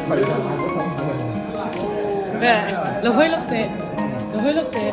Lo hawi lawk teh. Lo hawi lawk teh.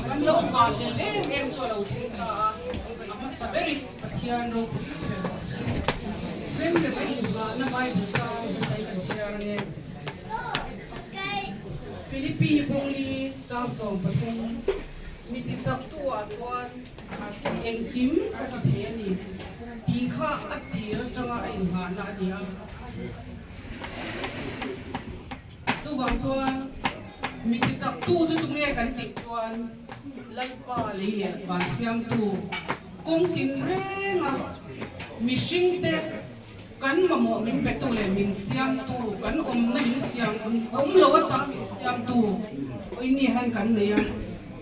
Kan lo nghah leh em em chu a lo thleng ta a, a hmasa berin Pathian ropui ber rawh se. Remrem a inhmahna Bible tan hmasai kan chhiar ange. Philippi Bawngli Changsawm pathum, Mi tichaktu ah chuan engkim ka ti thei a ni tih kha a tir atanga a inhmahna a ni a. Chuvang chuan mi tichaktu chu tunge kan tih chuan Lalpa lei leh van siamtu kawng tinrenga mihringte Kan mamawh min petu leh min siamtu, kan awmna min siam, awm lo atan min siamtu pawhin ni han kan nei a,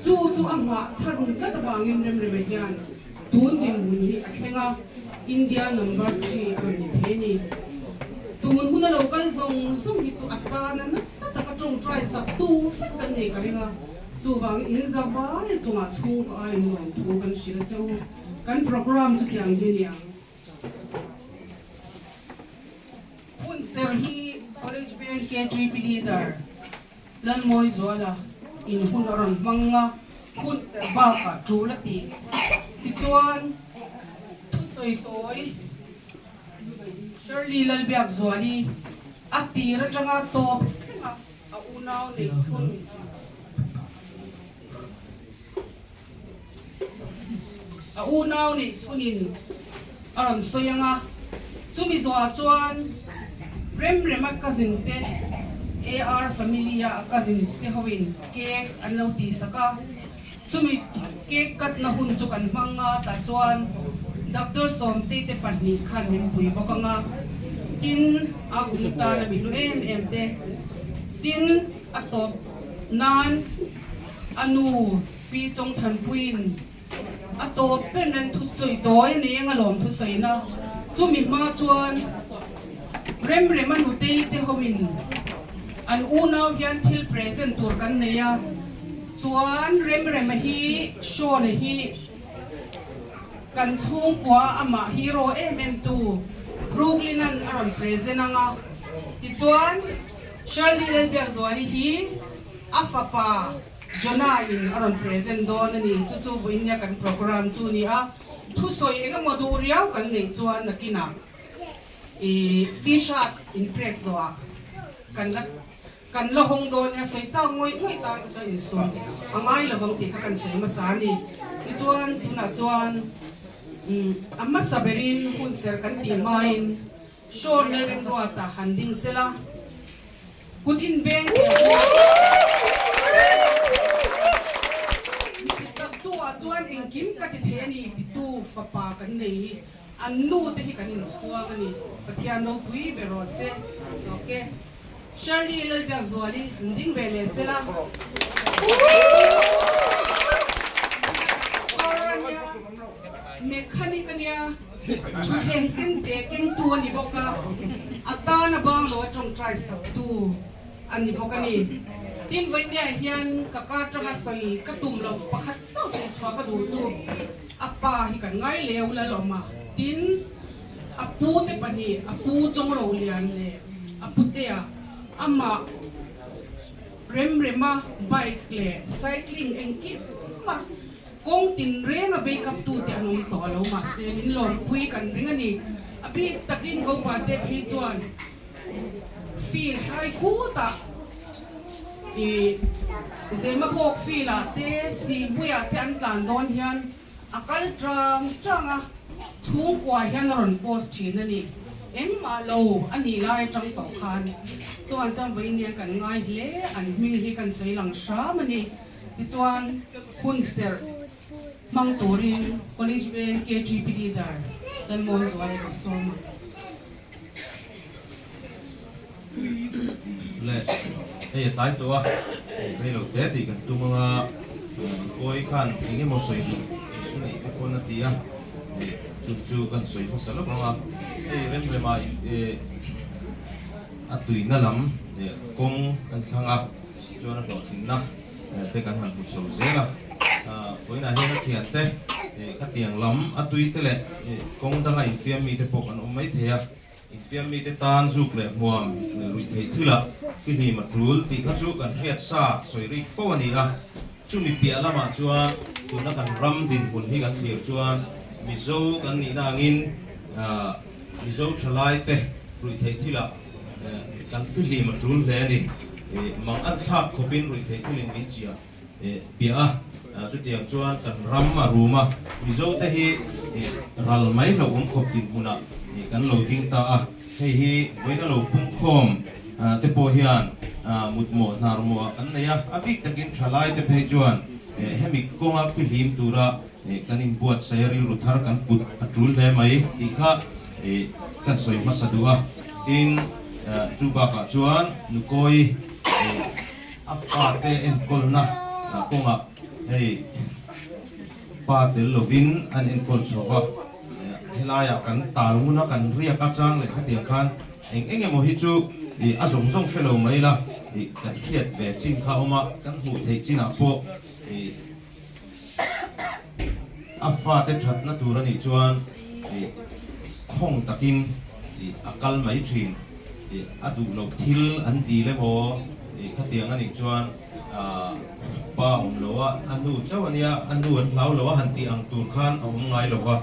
chu chu a nghah chhan tlat avangin Remreme hian tun dinhmun hi a thleng a, India number thi a rawn ni thei a ni. Tun huna lo kal zawng zawng hi chu a tana nasa taka tawngtai sak tu vek kan nei ka ring a, chuvangin in za vai chungah chhungkaw aiin lawmthu kan hrilh a che u. Kan programme chutiang hi a ni ang. Hun ser hi College Veng KTP Leader Lalmawizuala in hun a rawn hmang a, hun ser bakah tul a tih. Tichuan, thusawi tawi Shirley Lalbiakzuali a tir atanga tawp thleng a, a unau neih chhun. A unau neih chhunin a rawn sawi ang a, chumi zawhah chuan Remrema cousin te AR family a a cousins te hoin cake an lo tihsak a, chumi cake cut na hun chu kan hmang a, tah chuan Doctor Sawmtei te pahnih khan min pui bawk ang a, tin a kum tan a mi hlu em em te, tin a tawp nan. A nu Pi Chawngthanpuiin a tawp ber nan thusawi tawi a nei eng alawm thusawina chumi hma chuan Remrem a nutei te hoin an unau hian thil present tur kan nei a, chuan Remrema hi Sean-a hi kan chhungkua amah hero em em tu Brooklyn-a'n a rawn present ang a, tichuan Shirley Lalbiakzuali hi A fapa Jonah in a rawn present dawn a ni. Chu chu vawiin kan program chu a ni a. Thusawi eng emaw duh riau kan neih chuan nakinah i t-shirt in prek zawhah kan la kan la hawng dawn nia. Sawi chak ngawih ngawih tan kha chuan insum a ngai lovang tih kha kan sawi hmasa a ni. Tichuan tunah chuan a hmasa berin hunserh kan tih hmain Sean Lalrinruata han ding sela. Kut in beng teh a. Mi chak tu ah chuan engkim ka ti thei a ni titu fapa kan nei hi an nu te hi kan inchhuang a ni. Pathian ropui ber rawh se. Ok. Shirley Lalbiakzuali an ding ve leh sela. Kawr a nia, mechanic a nia. Thutthleng sen te kengtu a ni bawk a, a tana bang lo a tawngtai saktu a ni bawk a ni. Tin, vawinia hian ka ka tanga sawi ka tum loh pakhat chauh sawi chhuah ka duh chu a pa hi kan ngai leu la lawm a. Tin, a pu te pahnih, a pu Chawngro Lian leh a putea amah Remrema bike leh cycling engkim a Kawng tinreng a bei kap tute an awm tawh lo mahse min lawmpui kan ring a ni. A bik takin Gopa te phei chuan field hai khutah ih Zemabawk field ah te Sihhmuiah te an tlan dawn hian. A kal tang tang a, chhungkua hian a rawn post thin a ni. Engmah lo a nih lai atang tawh khan chuan chuan vawiin hian kan ngai hle, an hming hi kan sawi lang hram a ni. Tichuan hun serh hmang turin College Veng KTP Leader Lalmuanzuala lo sawm ang. Le, hei a tlai tawh a, rei lo te tih kan tum anga Kawi khan eng emaw sawi duh i neih te pawn a ti a, chu chu kan sawi hmasa lawk ang a, hei remrema a tuina lam kawng kan thlang a, chuan a hlawhtlinna te kan han hmu chho zel a, vawiinah hian a thiante khatiang lam a tui te leh kawng danga infiam mite pawh kan awm maithei a. Infiam mite tan zuk leh hmuam ruih theih thilah fihlim a tul tih kha chu kan hriat sa sawi rik fo a ni a. Chumi piah lamah chuan tuna kan ram dinhmun hi kan thlir chuan Mizo kan nihna angin Mizo thalaite ruih theih thilah kan fihlim a tul hle a ni. Mang an thlak khawpin ruih theih thilin min chiah piah a, chutiang chuan kan ram a rum a, Mizo te hi ral mai lo awm khawp dinhmunah kan lo ding ta a, hei hi vawiin a lo pungkhawm te pawh hian mutmawh hnar mawh ah kan nei a, a bik takin thalai te phei chuan hemi kawnga fihlim tura kan inbuatsaih a rilru thar kan put a tul hle mai tih kha kan sawi hmasa duh a, tin chu bakah chuan Nukawi. A fate enkawlna kawngah hei pa tel lovin an enkawl chho va, helaiah kan tal ngun a, kan riak a chang leh khatiang khan eng eng emaw hi chu a zawng zawng hre lo mai la, kan hriat ve chin kha a awm a, kan hmuh theih chinah pawh a fate thatna tur a nih chuan khawng takin a kal mai thin. A duh loh thil an dil emaw khatiang a nih chuan pa awm lo a, a nu chauh a nia, a nu an hlau lo a han tih ang tur khan a awm ngai lo va.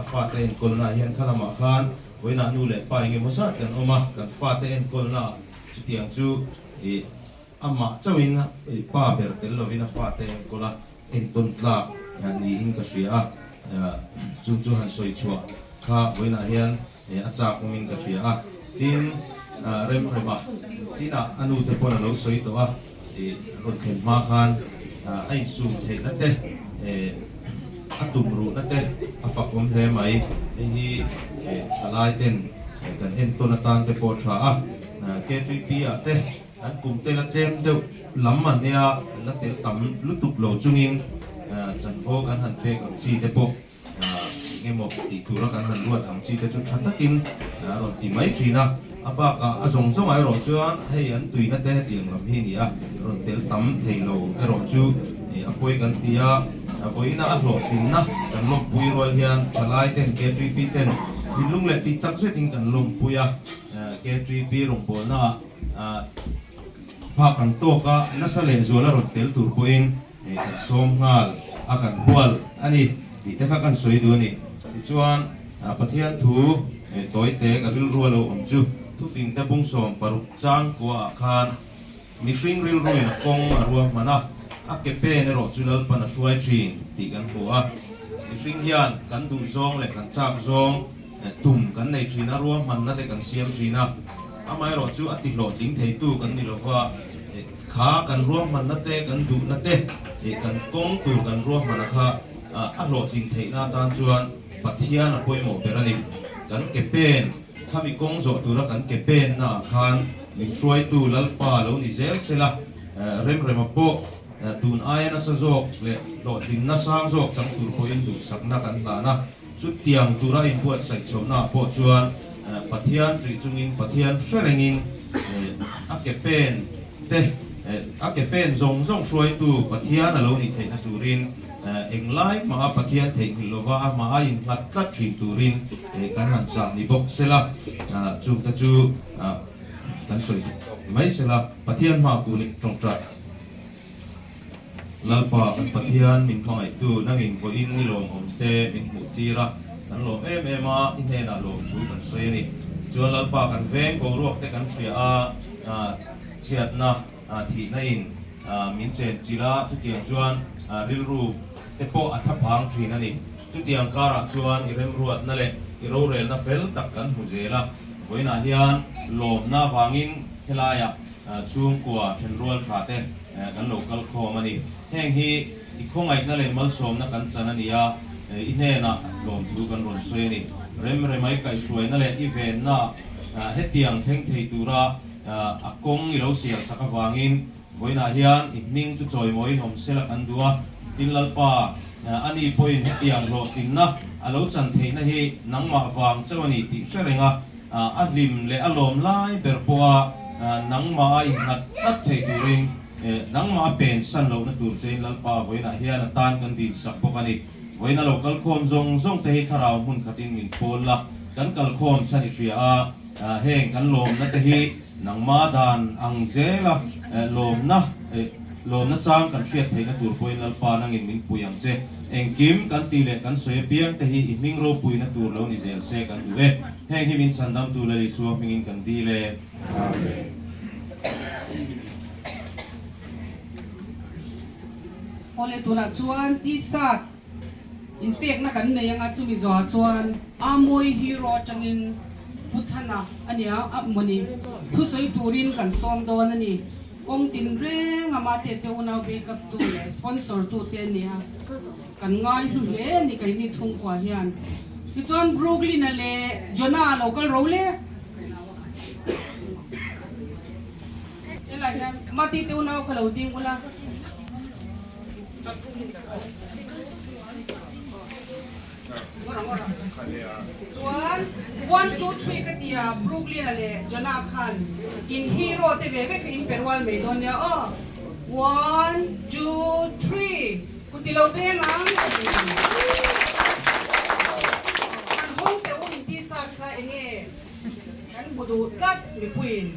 A fate enkawlnaah hian kha lamah khan vawiinah nu leh pa eng emaw zat kan awm a, kan fate enkawlnaah chutiang chu Amah chauhin pa ber tel lovin a fate enkawl a, entawn tlak niin ka hria a, chung chu han sawi chhuah kha vawiinah hian a chak awmin ka hria a. Tin, Remrema chinah a nute pawn a lo sawi tawh a, rawn thlen hma khan a insum theihna te, a tum ruhna te a fak awm hle mai. Hei hi thalai ten kan entawn atan te pawh a tha a, KTP-ah te, An kum te la tlem deuh lam an nia, an la tel tam lutuk lo chungin chanvo kan han pek ang chi te pawh eng emaw tih tura kan han ruat ang chi te chu tha takin a rawn ti mai thin a. A bakah a zawng zawngah erawh chuan hei an tuina te hetiang lam hi a ni a, rawn tel tam thei lo erawh chu a pawi kan ti a. Vawiina a hlawhtlinna kan lawmpui rual hian thalai ten KTP ten thinlung leh tih tak zetin kan lawmpui a, KTP rawngbawlnaah Phak ang tawk a, nasa leh zual a rawn tel tur pawhin kan sawm nghal a, kan hual a ni tih te kha kan sawi duh a ni. Tichuan, Pathian thu tawite ka rilru a lo awm chu thufing te bung 16 chang kuaah khan mihring rilruin a kawng a ruahman a, a ke pen erawh chu Lalpan a hruai thin tih kan hmu a. Mihring hian kan duh zawng leh kan chak zawng tum kan nei thin a, ruahmanna te kan siam thin a. Amaherawh chu a ti hlawhtling theitu kan ni lova, kha kan ruahmanna te, kan duhna te, kan kawng tur kan ruahmanna kha a hlawhtling theihna atan chuan Pathian a pawimawh ber a ni. Kan ke pen, khami kawng zawh tura kan ke penna ah khan min hruaitu Lalpa lo ni zel sela, remrema pawh tun aia nasa zawk leh hlawhtlinna sang zawk chang tur pawhin duhsakna kan hlan a. Chutiang tura inbuatsaih chhohnaah pawh chuan Pathian ṭih chungin Pathian hre rengin a ke pen te, a ke pen zawng zawng hruaitu Pathian a lo nih theihna turin englai hmaha Pathian theihnghilh lova a hma a innghat tlat ṭhin turin kan han chah ni bawk sela, chungte chu kan sawi mai sela, Pathian hma kunin ṭawngṭai. Lalpa kan Pathian min hmangaihtu nangin vawiin ni lawmawm te min hmuh tir a, kan lawm em em a, i hnenah lawmthu kan sawi a ni. Chuan Lalpa kan veng boruak te kan hria a, chhiatna, thihna in min chen chilh a, chutiang chuan rilru te pawh a thlaphang thin a ni. Chutiang karah chuan i remruatna leh i rorelna fel tak kan hmu zel a, vawiinah hian lawmna avangin helaiah chhungkua thenrual tha te kan lo kal khawm a ni. Heng hi i khawngaihna leh malsawmna kan chan a ni a, i hnenah lawmthu kan rawn sawi a ni. Remremai kaihhruaina leh i venna hetiang thleng thei tura a kawng i lo siam chak avangin vawiinah hian i hming chu chawimawiin awm sela kan duh a. Tin Lalpa, ani pawhin hetiang hlawhtlinna a lo chan theihna hi nangmah vang chauh a ni tih hre reng a, a hlim leh a lawm lai ber pawha nangmah a innghat tlat thei turin nangmah a pen san lohna tur chein Lalpa vawiinah hian a tan kan dinsak bawk a ni. Vawiin a lo kalkhawm zawng zawng te hi thlarau hmun khatin min pawl la, kan kalkhawm chhan i hria a. Heng kan lawmna te hi nangma dan ang zela lawmna lawmna chang kan hriat theihna tur pawhin Lalpa nangin min pui ang che. Engkim kan tih leh kan sawi apiang te hi i hming ropuina tur lo ni zel se kan duh e. Heng hi min chhandamtu Lal Isua hmingin kan dil e. Amen. Awle tunah chuan T-shirt Inpekna kan nei anga chumi zawhah chuan Amoy Hero atangin Pu Chhana a nia a mawni thusawi turin kan sawm dawn a ni. Kawng tin reng a mate te unau backup tu leh sponsor tu te a nia kan ngai hlu hle a ni keini chhungkua hian. Tichuan Brooklyn-a leh Jonah a lo kal ro le. Helai hian mate te unau kha lo ding ula. Chuan one two three ka tia Brooklyn-a leh Jonah khan in hero te ve vek in pe rual mai dawn nia aw. One two three kut i lo beng ang. Kan hawng teh u in t-shirt kha enge kan hmu duh tlat mipuiin.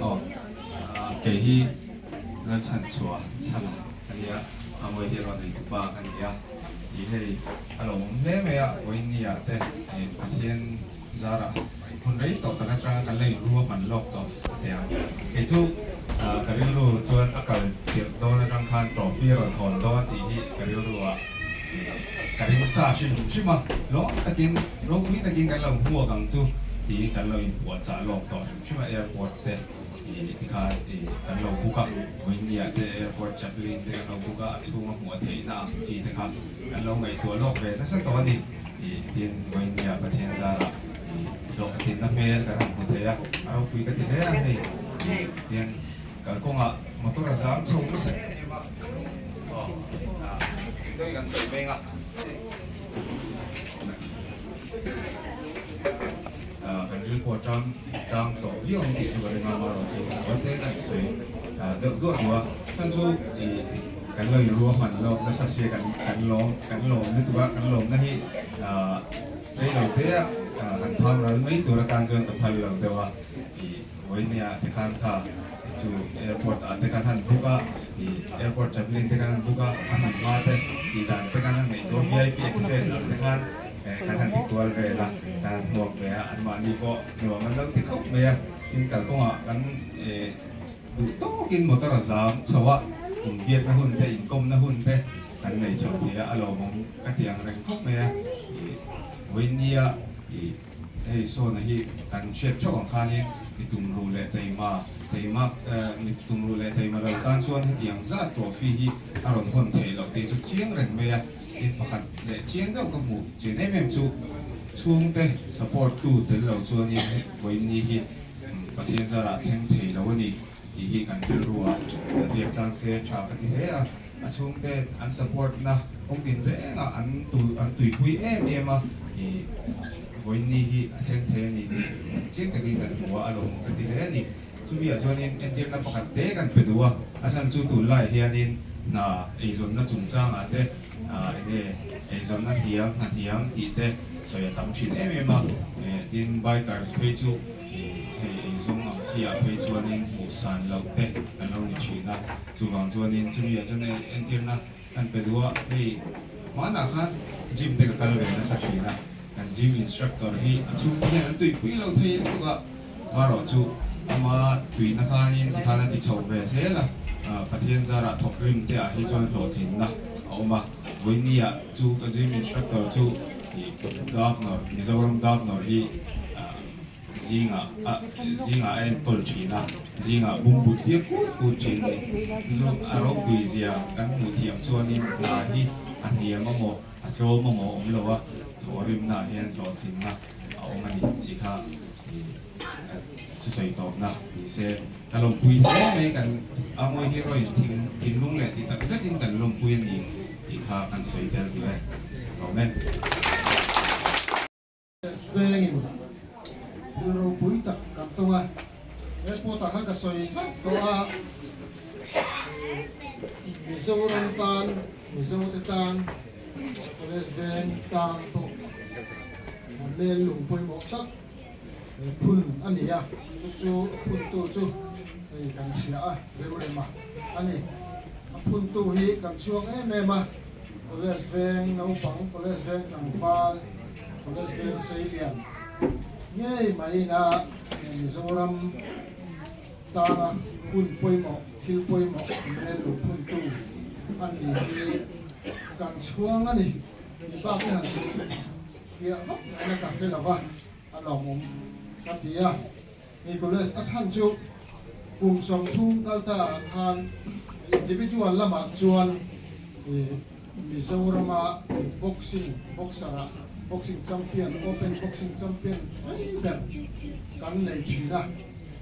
Aw, kei hi Lalchhanchhuah Chhana ka nia, a mawi hi rawn eitu pa ka ni a, tih hei a lo awm hle mai a, vawiin ah te Pathian zarah hun rei tawh tak atanga kan la inru a hman lawk tawh teh ang. Kei chu ka rilru chuan a kal tirh dawn atang khan trophy a rawn hawn dawn tih hi ka rilru ah ka ring sa hrim hrim a, lawm takin ropui takin kan lo hmuak ang chu tiin kan lo inpuahchah lawk tawh hrim hrim a, airport te. Ih tikhan ih kan lo book a, Vawinia te airport chaplin te kan lo book a, a chhunga hmuh a theihna ang chi te kha kan lo ngaihtuah lawk ve nasa tawh a ni. Ih tin Vawinia Pathian zarah ih hlawhtlinna hmel kan han hmu thei a, a ropui ka ti hle a hei. Ih tin kalkawngah motor a zam chho nasa em em a, aw ah engdawih kan sawi veng a. Kan ril pawh tang tang tawh viau ang tih chu ka ring a, amaherawh chu aw te kan sawi deuh duah duah a, chuan chu ih kan lo inru a hman lawk nasa sia kan kan lawm kan lawm lutuk a, kan lawmna hi rei lo te a han pham ral mai tur atan chuan ka phal lo deuh a, ih vawinia te khan kha chu airport ah te khan han book a, ih airport chaplin te khan han book a, a hmun hma te tih dan te khan han ngaihtuah vip access ang te khan. Kan han ti kual vel a, kan han hmuak ve a, anmahni pawh nuam an lo ti khawp mai a, tin kalkawngah kan duh tawkin motor a zam chho a, inbiakna hun te, inkawmna hun te kan nei chho thei a, a lawmawm ka ti ang reng khawp mai a, vawinia hei sawna hi kan hriat theuh ang khanin mi tumruh leh taima, taima mi tumruh leh taima lo tan chuan hetiang zat trophy hi a rawn hawn theih loh tih chu chiang reng mai a. Tin pakhat leh chiang deuh ka hmuh chian em em chu chhungte support tu tel lo chuanin vawiin hi Pathian zarah thleng thei lo a ni tih hi kan rilru ah riak tlang se tha ka ti hle a, a chhungte an support na kawng tin reng ah an tu an tuipui em em a ih vawiin hi a thleng thei a ni tih chiang takin kan hmu a a lawmawm ka ti hle a ni. Chumi ah chuanin entirna pakhat te kan pe duh a, a chhan chu tunlaiah hianin hna eizawnna chungchangah te. enge eizawnna hniam, hna hniam tih te sawi a tam thin em em a, tin bikers phei chu hei eizawng ang chi ah phei chuanin hmuh san loh te kan lo ni thin a, chuvang chuanin chumi ah chuan entirna kan pe duh a, hei hmanah khan gym te ka kal ve nasa thin a, kan gym instructor hi a chhungte hian an tuipui lo thei lutuk a, marawh chu ama tuina khanin tikhan a ti chho ve zel a, Pathian zarah thawk rim te ah hi chuan hlawhtlinna a awm a, vawinia chu ka gym instructor chu Governor, Mizoram Governor hi Zingah a zingah a enkawl thin a, zingah bumbu tir kut kut thin ni. Zu a ropui zia kan hmuh thiam chuanin hna hi a hniam amaw a tlawm amaw awm lo a, thawhrimna ah hian hlawhtlinna a awm a ni tih kha thusawi tawpna ni se. Ka lawmpui hle mai kan Amawi heroine thing thinlung leh ti tak zetin kan lawmpui a ni tih kha kan sawi tel duh e. Lawm e. Vengin thil ropui tak kan tawng a, airport ah khan ka sawi zauh tawh a, Mizoram tan, Mizo te tan, College Veng tan pawh mel lung pawimawh tak phun a ni a, chu chu a phuntu chu hei kan hria a, Remrema a ni. A phuntu hi kan chhuang em em a, College Veng naupang, College Veng tlangval, College Veng Seilian ngei maina Mizoram tana hun pawimawh, thil pawimawh mel lo phuntu an ni hi kan chhuang a ni. Mi bak te han sawi fiah vak ngaihna ka hre lo va, a lawmawm ka ti a. Hei college a chhan chu kum 30 kal ta ah khan individual lamah chuan Mizorama boxing boxer ah boxing champion open boxing champion rei ber kan nei thin a,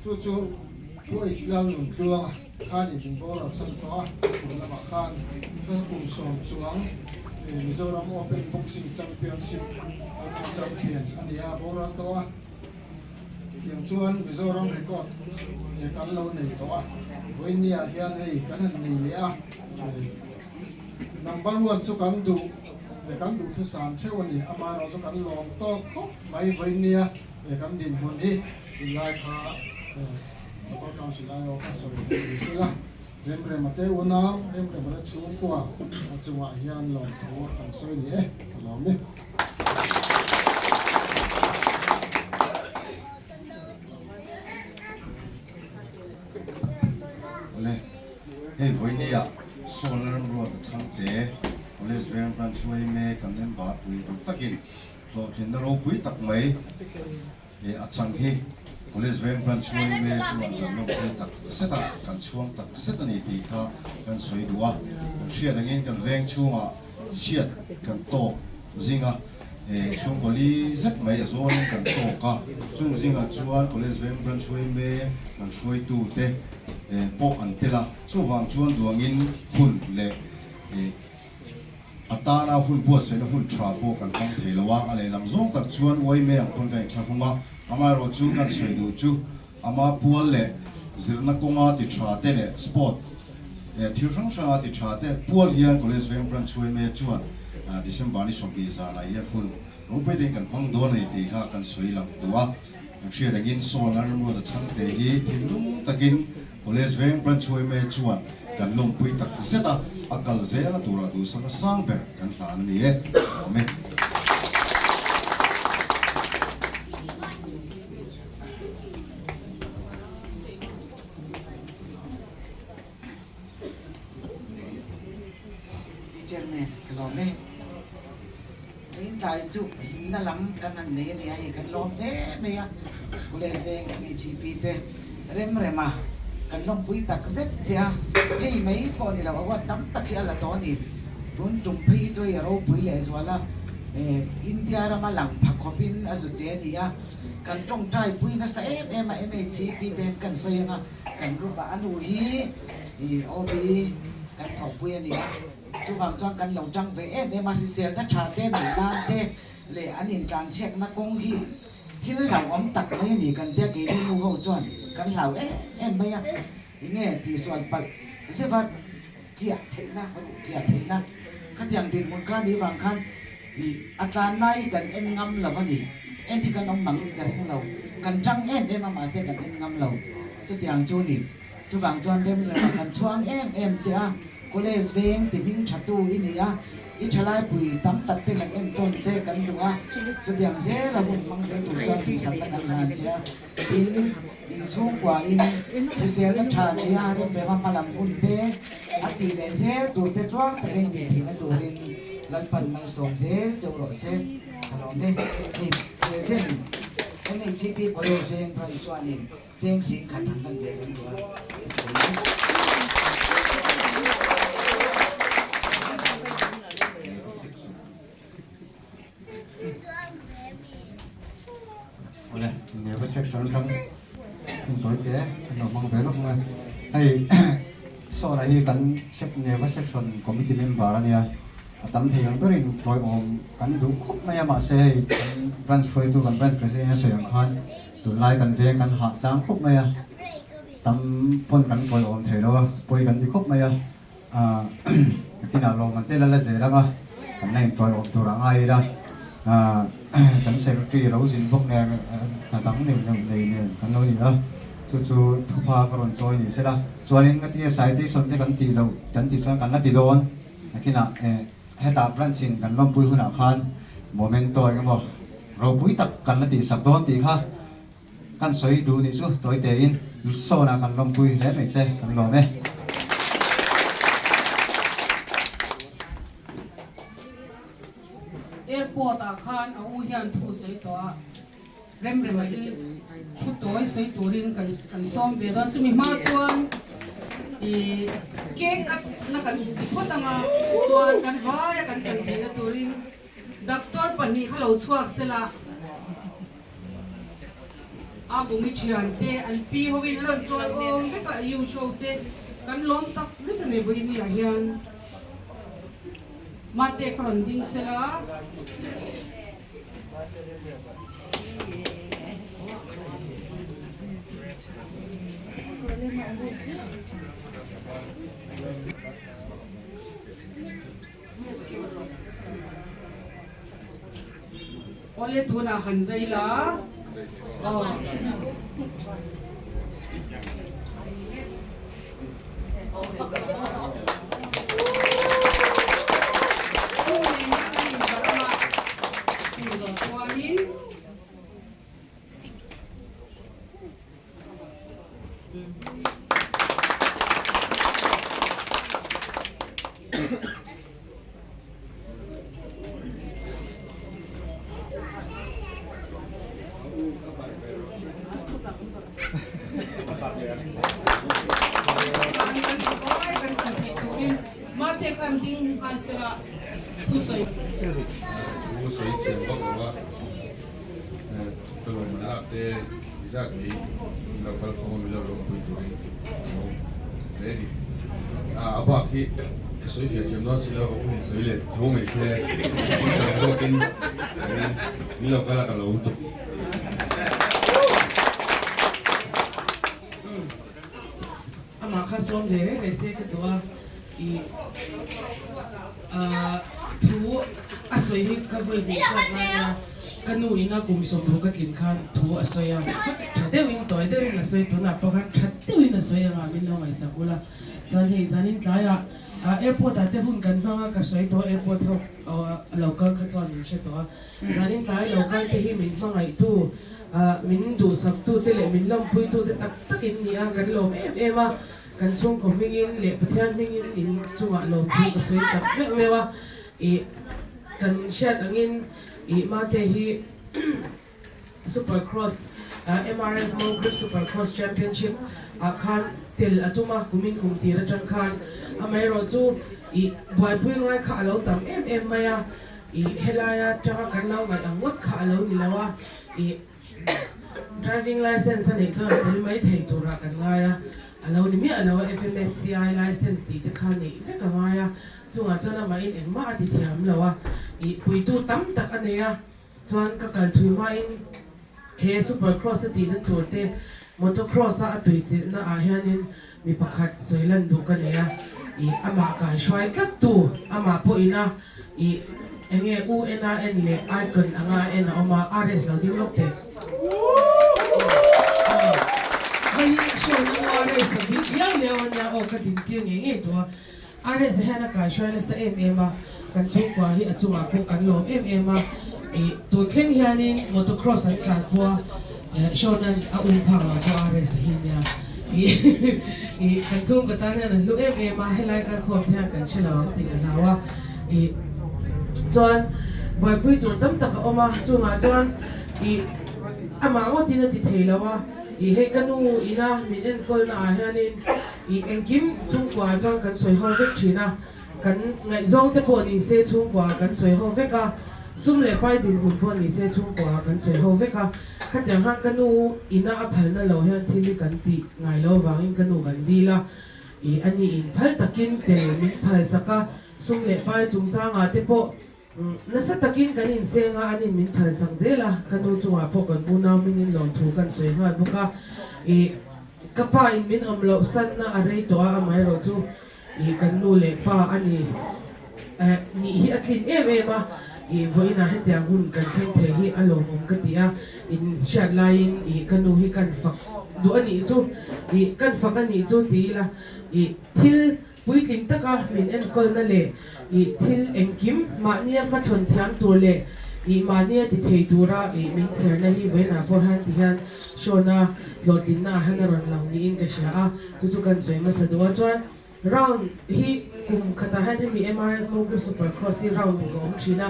chu chu Pu H Lalnuntluanga khan in min boral san tawh a, kum lamah khan ka kum 10 chuang Mizoram open boxing championship a kha champion a ni a, boral tawh a. Tiang chuan Mizoram record kan lo nei tawh a, vawinia hian hei kan han nei leh a, number one chu kan duh kan duhthusam theuh a ni, amaherawh chu kan lawm tawk khawp mai vawinia kan dinhmun hi tunlai kha Local Council aiawh ka sawi theih ni sela, Remrema te unau, Remrema te chhungkua a chungah hian lawmthu kan sawi ni e, ka lawm e. Awle, hei vawinia Sawl Lalramruata chhangte College Veng Branch yma kan member pui duh takin hlawhtlinna ropui tak mai a chang hi College Veng Branch yma chuan kan lawmphei tak zet a, kan chhuang tak zet a ni tih kha kan sawi duh a. Kan hriat angin kan veng chhungah chhiat kan tawk zinga chhungkaw li zet mai a zawnin kan tawk a, chung zingah chuan College Veng Branch yma kan hruaitute pawh an tel a, chuvang chuan duangin hun leh A tana hun buatsaihna hun tha pawh kan hmang thei lo a, a lehlam zawng tak chuan uaime ang pawn kan inthlahrung a, amaherawh chu kan sawi duh chu ama pual leh zirna kawnga ti tha te leh sport leh thil hrang hranga ti tha te pual hian College Veng Branch uaime chuan December ni 20 zanah hian hun ropui takin kan hmang dawn a ni tih kha kan sawi lang duh a, kan hriat angin Sawl Lalramruata chhangte hi thinlung takin College Veng Branch yma chuan kan lawmpui tak zet a, a kal zel a turah duhsakna sang ber kan hlan a ni e. Awm e. Chairman, ka lawm e. Rintlai chu himna lam kan han nei a nia hei kan lawm hle mai a, College Veng MHEP te rem rem a kan lawmpui tak zet che a, hei mai pawh ni lo award tam tak hi a la tawh a ni. Tun tum phei hi chu hei a ropui leh zual a, India rama lang pha khawpin a zu che a ni a, kan tawngtai pui nasa em em a MHEP te hian kan sawi ang a, kan group ah a nu hi OB kan thawhpui a ni a. Chuvang chuan kan lo tang ve em em a, hriselna tha te neih nan te leh an intlanchhiakna kawng hi thil hlauhawm tak mai a ni kan tia keini nu ho chuan kan hlau em em mai a, enge tihsual palh zeuha tliah theihna, ruh tliah theihna. Khatiang dinhmun kha ni vang khan i a tlan lai hi kan en ngam lo a ni. En hi kan awm mangin ka ring lo. Kan tang em em a mahse kan en ngam lo. Chutiang chu ni. Chuvang chuan remrema kan chhuang em em che a, college veng ti hming tha tu i ni a, i thalaipui tam tak te kan entawn che kan duh a, chutiang zela hun hmang zel tur chuan duhsakna kan hlan che a, tin, inchhungkua in hriselna tha nei a remrema hmalam hun te a tih leh zel tur te tluang takin tih theihna turin Lalpan malsawm zel cheu rawh se ka lawm e. Hei present MHP College veng branch chuanin Cheng sing khat han hlan ve kan duh a, Awle, Neva section atang hun tawi te an lo hmang ve lawk mai a. Hei Sawla hi kan Neva section committee member a nia, a tam thei ang berin tawiawm kan duh khawp mai a, mahse hei kan branch hruaitu kan branch president a sawi ang khan Tunlai kan veng kan hah tlang khawp mai a, tam pawn kan pawi awm thei lo a, pawi kan ti khawp mai a, aah nakinah lawmman te la la zel ang a, kan la intawi awm tur a ngai ila, aah kan secretary lo zin bawk nen hna dang neuh neuh nei nen kan lo ni a, chu chu thupha ka rawn chawi ni sela, chuanin ngatinge citation te kan tih loh kan tih chuan kan la ti dawn, nakinah eh hetah branch in kan lawmpui hunah khan momento eng emaw Ropui tak kan la tihsak dawn tih kha kan sawi duh nih chu tawi tein sawnah kan lawmpui hle mai che kan lawm e. Airport ah khan a u hian thu sawi tawh a, Remrema hi thu tawi sawi turin kan kan sawm ve dawn. Chumi hma chuan ih cake cut na kan ti phawt ang a, chuan kan vaia kan chan theihna turin Doctor pahnih kha lo chhuak sela, a gungi thiante an pi hovin an rawn tawi awm vek a, U show te kan lawm tak zet a ni vawiin ah hian mate kha rawn ding sela. Awle tunah han zai la aw. Chuanin Thu sawi thiam vak lo a. Ka lawm an lak te i zat mai min lo kal khawm a min lo lawmpui turin ka awm hle a ni. A bak hi ka sawi fiah thiam dawn si lo ka pu in sawi leh tho mai se in chang zawkin min lo kal a ka lo tuk. Amah kha sawm ve reng reng se ka duh a, i thu a sawi hi ka vawi hnih hriat ngai nia, ka nu ina kum sawmruk ka tlin khan thu a sawi a, tha deuhin tawi deuhin a sawi tunah pawh khan tha deuhin a sawi anga min lo ngaihsak ula, chuan hei zanin tlaiah airport ah te hun kan hmang a ka sawi tawh airport ho lo kal kha chuan min hre tawh a, zanin tlai lo kal te hi min hmangaihtu Min duhsaktute leh min lawmpuitute tak tak in ni a, kan lawm em em a, kan chhungkaw hmingin leh Pathian hmingin in chungah lawmthu ka sawi tak meuh meuh a, ih kan hriat angin ih Mate hi Super Cross MRF Mogrip Super Cross Championship ah khan tel a tum a, kumin kum tir atang khan amaherawh chu ih buaipui ngai kha a lo tam em em mai a, Ih helaia tanga kan lo ngaih ang ngawt kha a lo ni lo a, ih driving licence a neih chuan a tel mai thei turah kan ngai a, a lo ni miah lo a, FMSCI licence tih te kha neih vek a ngai a, chungah chuan amahin engmah a ti thiam lo a, ih puitu tam tak a nei a, chuan ka kal thui hmain he super cross a tihna tur te motocross a a tuichilhna ah hianin. Mi pakhat sawi lan duh ka nei a, ih amah kai hruai tlat tu, amah pawhin a ih eng nge U en a en leh icon anga a en a awm a, RS lo ding lawk teh. Hei hi show na U RS a bik liau liau a nia aw ka din tir ngei ngei tawh a. RS hian a kai hruai nasa em em a, kan chhungkua hi a chungah pawh kan lawm em em a, ih tun thleng hianin motocross an tlan pawh a, Sean-a'n a um phak lo pawh RS hi nia, ih ih kan chhungkaw tan hian an hlu em em a, helai kalkhawm te hian kan hre lo ang tih ka hlau a, ih chuan buaipui tur tam tak a awm a, chungah chuan ih amah ngawtin a ti thei lo a, ih hei ka nu ina min enkawlna ah hianin Ih engkim chhungkua chuan kan sawi ho vek thin a, kan ngaihzawng te pawh ni se chhungkua kan sawi ho vek a, sum leh pai dinhmun pawh ni se chhungkua kan sawi ho vek a, khatiang khan ka nu ina a phalna lo hian thil hi kan tih ngai lo vangin ka nu kan dil a, ih a ni in phal takin tel min phal sak a, sum leh pai chungchangah te pawh nasa takin kan inseng a, anin min phal sak zel a, ka nu chungah pawh kan unau mingin lawmthu kan sawi nghal bawk a, ih ka pa in min awm loh sanna a rei tawh a, amaherawh chu ih kan nu leh pa a ni eh nih hi a tlin em em a, ih vawiinah hetiang hun kan thleng thei hi a lawmawm ka ti a, in hriat laiin ih ka nu hi kan fak duh a nih chu, ih kan fak a nih chu ti ila ih thil Puitling taka min enkawlna leh ih thil engkim mahnia hmachhawn thiam tur leh ih mahnia ti thei tura ih min chherna hi vawiinah pawh hian ti hian Sean-a hlawhtlinna ah hian a rawn lang niin ka hria a, chu chu kan sawi hmasa duh a. Chuan round hi kum khatah hian hemi MRF Mowgli Super Cross hi round ruk a awm thin a,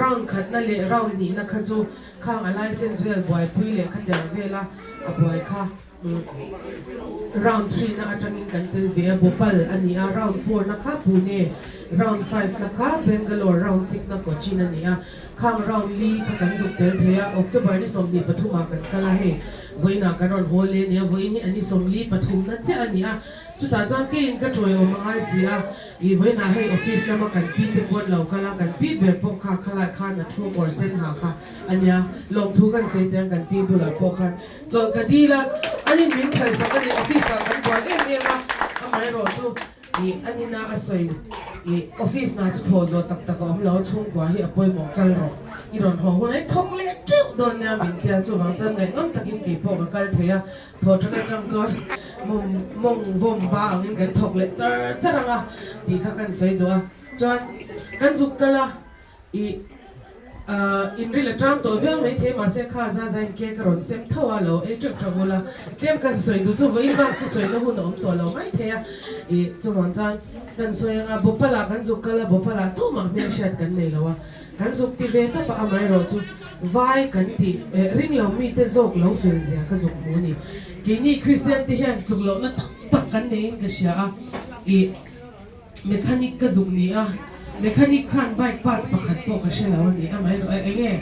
round khatna leh round hnihna kha chu khang a license vel buaipui leh khatiang vela a buai kha. Round 3 na atangin kan tel ve a, Bhopal a ni a, round 4 na kha Pune, round 5 na kha Bangalore, round 6 na Cochin a ni a, khang round li kha kan zuk tel thei a, October ni 23 ah kan kal a, hei vawiinah kan rawn haw leh a ni a, vawiin hi a ni 43 na chiah a ni a, chutah chuan keiin ka tawi awm a ngai si a, ih vawiinah hei office lama kan pi te pawh an lo kal a, kan pi ber pawh kha khalai khan a thu kawr sen ha kha a nia, lawmthu kan sawi teh ang kan pi bulah pawh khan. Chawlh ka dil a, anin min phalsak a ni, office ah kan buai em em a, amaherawh chu ih a nina a sawi ih office hna chu thawh zawh tak tak a awm lo a, chhungkua hi a pawimawh kal rawh, i rawn haw hun a i thawk leh teuh dawn nia min tia, chuvang chuan ngaihnawm takin kei pawh ka kal thei a, thawh tan atang chuan mawng mawng vawm ba angin kan thawk leh char char ang a tih kha kan sawi duh a, chuan kan zuk kal a. I inril a tang tawh viau mai thei mahse kha za za in cake a rawn sem tho a lo ei teuh teuh ula tlem kan sawi duh chu vawiin bak chu sawina hun a awm tawh lo mai thei a i chuvang chuan kan sawi anga Bhopal ah kan zuk kal a Bhopal ah tumah hmelhriat kan nei lo a kan zuk ti ve tawp a amaherawh chu vai kan tih ring lo mite zawk lo fel zia ka zuk hmu a ni keini Kristian te hian tluk lohna tak tak kan neiin ka hria a i Mechanic ka zuk ni a, mechanic khan bike parts pakhat pawh ka hre lo a ni, amaherawh e enge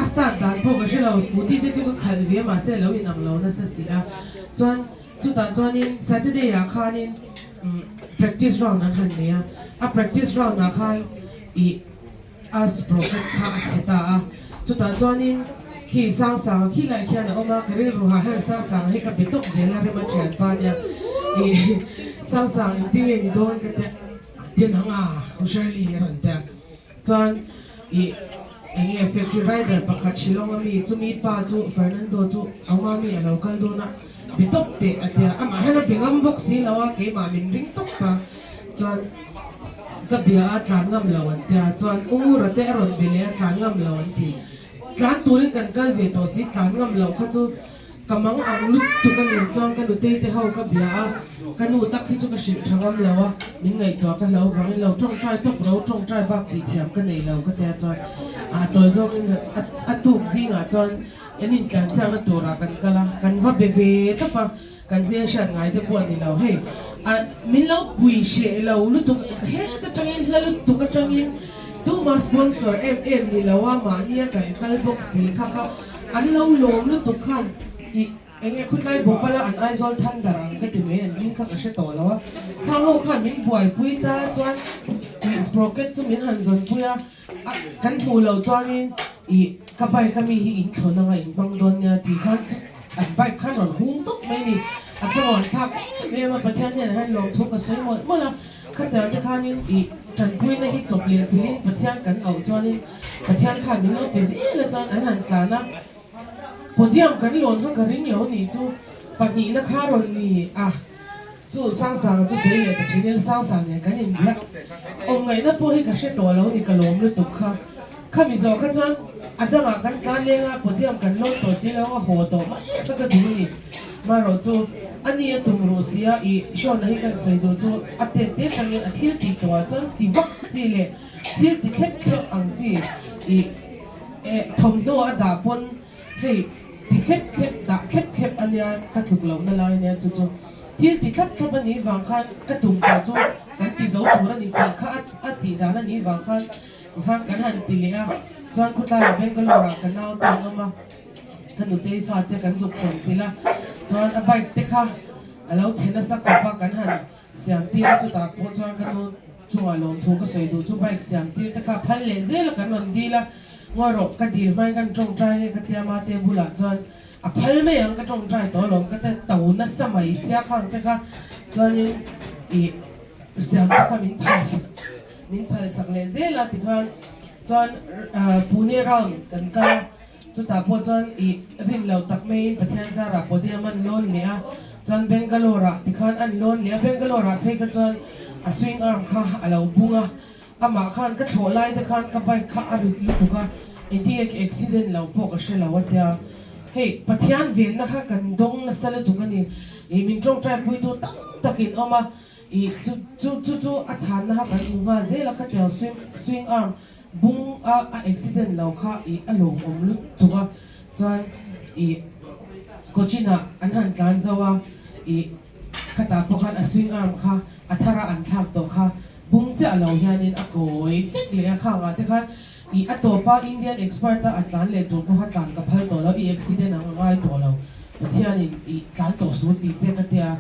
a start dan pawh ka hre lo, scooty te chu ka khalh ve mahse a lo inang lo nasa si a, chuan chutah chuanin Saturday ah khanin practice round an han nei a, a practice round ah khan ih a sprocket kha a chhe ta a, chutah chuanin khi Sangsanga khi lai khian a awm a, ka rilru hah hian Sangsanga hi ka be tawp zel a, rema thianpa nia ih Sangsang engtin nge ni dawn ka tia tin ang a U Shirley a rawn tia chuan ih eng nge factory rider pakhat Shillong a mi chumi pa chu Fernando chu a awm a mi a lo kal dawn a be tawp teh a tia amah hian a be ngam bawk si lo a keimah min ring tawp ta chuan. Ka bia a tlan ngam lo an tia chuan U Ngura te a rawn be leh a tlan ngam lo an ti. Tlan turin kan kal ve tawh si tlan ngam loh kha chu ka mang ang lutuk a ni chuan ka nutei te ho ka bia a ka nu tak hi chu ka hrilh tha ngam lo a min ngaihtuah ka hlo vangin lo tawngtai tawp ro tawngtai bak tih thiam ka nei lo ka tia chuan a tawi zawngin a tuk zingah chuan en intlansiakna turah kan kal a kan va be ve tawp a. Kan hmelhriat ngai te pawh a ni lo hei a min lo pui hreh lo lutuk het atangin hla lutuk atangin tuma sponsor em em ni lo a mahnia kan kal bawk si kha kha an lo lawm lutuk khan ih enge khutlai bawpala an Aizawl Thunder ang ka ti mai an hming kha ka hre tawh lo a khang ho khan min buaipui ta chuan ih sprocket chu min han zawnpui a a kan hmuh loh chuanin ih ka bike a mi hi in thlawn anga in hmang dawn nia tih khan chu an bike khan rawn hung tawp mai a ni. A thlamuan thlak em em a, Pathian hnenah hian lawmthu ka sawi mawlh mawlh a, khatiang te khanin ih tanpuina hi chawp leh chilhin Pathian kan auh chuanin Pathian khan min lo pe zel a chuan an han tlan a, podium kan lawn kha ka ring lo nih chu pahnihna kha rawn ni a, chu Sangsanga chu sawi leh ta thin ila Sangsang nen kan inbiak awm ngaihna pawh hi ka hre tawh lo ni ka lawm lutuk kha. Khami zawh kha chuan a dangah kan tlan leng a, podium kan lawn tawh si lo a haw tawh mai a ka duh ni. Marawh chu a ni a tum ruh si a, ih Shona hi kan sawi duh chu a tet te tangin a thil tih tawhah chuan ti vak chi leh thil ti thlep thlep ang chi ih eh thawmhnaw a dah pawn hei ti thlep thlep dah thlep thlep a nia ka tluk lohna lai ania chu chu thil ti thlap thlap a nih vang khan ka tum tawh chu kan ti zo tur a ni tih kha a tih dan a nih vang khan Tikhan kan han ti leh a, chuan khawtlaiah Bangalore ah ka nau te an awm a, ka nutei fate kan zuk thlawn chilh a, chuan a bike te kha a lo chhe nasa khawp a, kan han siam tir a, chutah pawh chuan ka nu chungah lawmthu ka sawi duh chu bike siam tir te kha phal leh zel a kan rawn dil a, ngawi rawh ka dil hmain kan tawngtai nge ka tia mate bulah chuan a phal mai ang ka tawngtai tawh alawm ka ti to nasa mai sia khang te kha chuanin ih siam te kha min phal Min phalsak leh zel a tikhan chuan Pune round kan kal a, chutah pawh chuan ih rin lo tak maiin Pathian zarah podium an lawn leh a, chuan Bangalore ah tikhan an lawn leh a, Bangalore ah phei kha chuan a swing arm kha a lo bung a, amah khan ka thlawh lai te khan ka bike kha a rit lutuk a, engtin nge ka accident lo pawh ka hre lo a tia, hei Pathian venna kha kan dawng nasa lutuk a ni, ih min tawngtai puitu tam takin awm a. Ih chu chu chu chu a chhanna kha kan hmu nghal zel a, khatiang swing swing arm bung a a accident lo kha ih a lawmawm lutuk a, chuan ih Cochin ah an han tlan zo a, ih khatah pawh khan a swing arm kha a thar a an thlak tawh kha bung chiah lo hianin a kawi vek leh a, khangah te khan ih a tawpa Indian expert a a tlan leh tur pawh kha tlan ka phal tawh lo, ih accident ang a ngai tawh lo, Pathianin ih tlan tawh su tih che ka tia.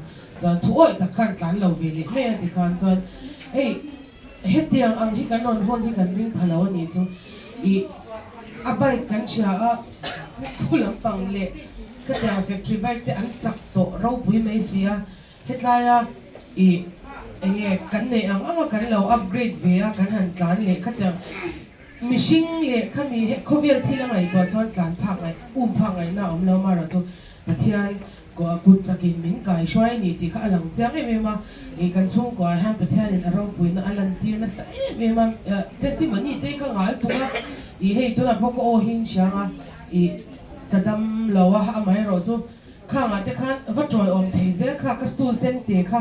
Chuan thu awih tak khan tlan lo ve leh mai a ti khan chuan hei hetiang ang hi kan rawn hawn hi kan ring pha lo a nih chu ih a bike kan hria a khu lampang leh khatiang factory bike te an chak tawh ropui mai si a hetlaia ih enge kan neih ang ang a kan lo upgrade ve a kan han tlan leh khatiang mihring leh khami khawvel thil a ngaihtuah chuan tlan phak ngaih um phak ngaihna a awm lo amaherawhchu chu Pathian Kut chakin min kai hruai a ni tih kha a lang chiang em em a, ih kan chhungkuaah hian Pathianin a ropuina a lantir nasa em em a, testimony te ka ngal tung a, ih hei tunah pawh ka aw hi in hriang a, ih ka dam lo a, amaherawh chu khangah te khan va tawiawm thei zel kha ka stool sen te kha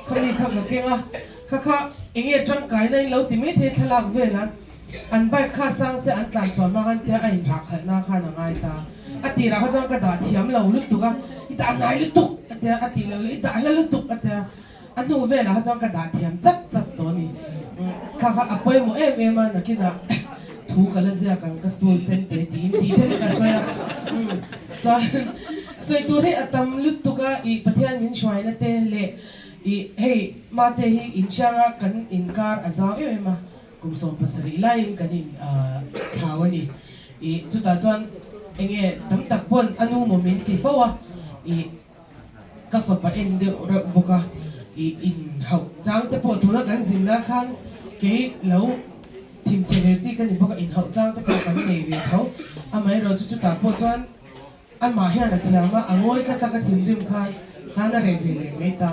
khami kha ka keng a, kha kha enge tangkaina in lo ti mai thei thlalak vel a. An bike kha sang se an tlan chuan hma khan tia a inrah khalhna khan a ngai ta. A tirah kha chuan ka dah thiam lo lutuk a, i dah nai lutuk a tia, a tih loh leh i dah hla lutuk a tia. A hnu velah kha chuan ka dah thiam chat chat tawh a ni. Kha kha a pawimawh em em a, nakinah thu ka la ziak ang ka stool sen te tiin tih te ka sawi a. Chuan sawi tur hi a tam lutuk a, ih Pathian min hruaina te leh ih hei mate hi inhrianga kan inkar a zau em em a. Kum 70 laiin kan in thlau a ni. Ih chutah chuan enge tam tak pawn a nu maw min ti fo a, ih ka fapa en deuh reuh bawk a, ih in hauh chang te pawh tuna kan zin lai khan kei lo thinchhe ve chi ka ni bawk a, in hauh chang te pawh kan nei ve tho. Amaherawhchu chutah pawh chuan Amah hian a thiam a, a ngawi tlat a ka thinrim khan khan a reh ve leh mai ta.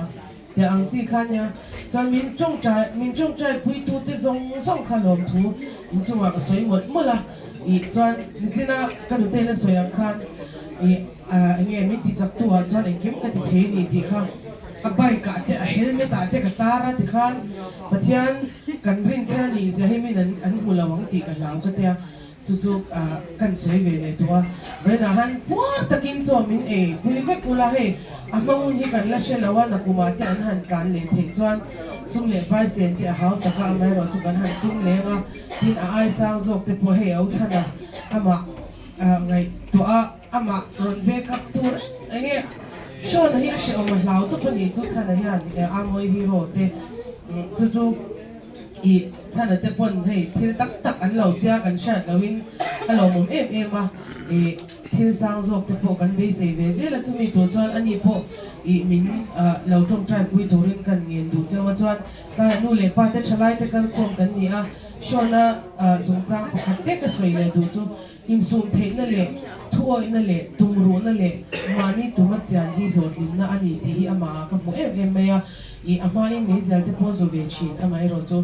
Teh ang chi kha nia. Chuan min tawngtai min tawngtai puitu te zawng zawng kha lawmthu inchungah ka sawi mawlh mawlh a. Ih chuan nichina ka nutena sawi ang khan ih enge min ti chak tu ah chuan engkim ka ti thei ni tih kha a bike ah te a helmet ah te ka tar a tikhan Pathian kan rinchhe a nih zia hi min an hmu lo ang tih ka hlau ka tia. Chu chu kan sawi ve leh tawh a, vawiinah han puar takin chaw min ei pui vek ula hei a hmang hi kan la hre lo a, nakumah te an han tlan leh theih chuan sum leh vai sen te a hau tak a, amaherawh chu kan han tum leng a, tin a ai sang zawk te pawh hei a u chhan a, amah ngaihtuah a, amah rawn back up tur eng enge Sean-a hi a hrehawm a hlau tawp a nih chu chhana hian Amawi hero te chu chu. Ih, chhana te pawn hei thil tak tak an lo tia kan hriat lohin a lawmawm em em a, ih Thil sang zawk te pawh kan beisei ve zel a, chumi tur chuan ani pawh ih min lo tawngtai pui turin kan ngen duh cheu a, chuan tlaiah nu leh pa te thalai te kalkhawm kan ni a, Shona chungchang pakhat te ka sawi leh duh chu insum theihna leh thuawihna leh tumruhna leh mahni tuma chian hi hlawhtlinna a ni tih hi amahah ka hmu em em mai a, ih a hmain meizial te pawh zu ve thin amaherawh chu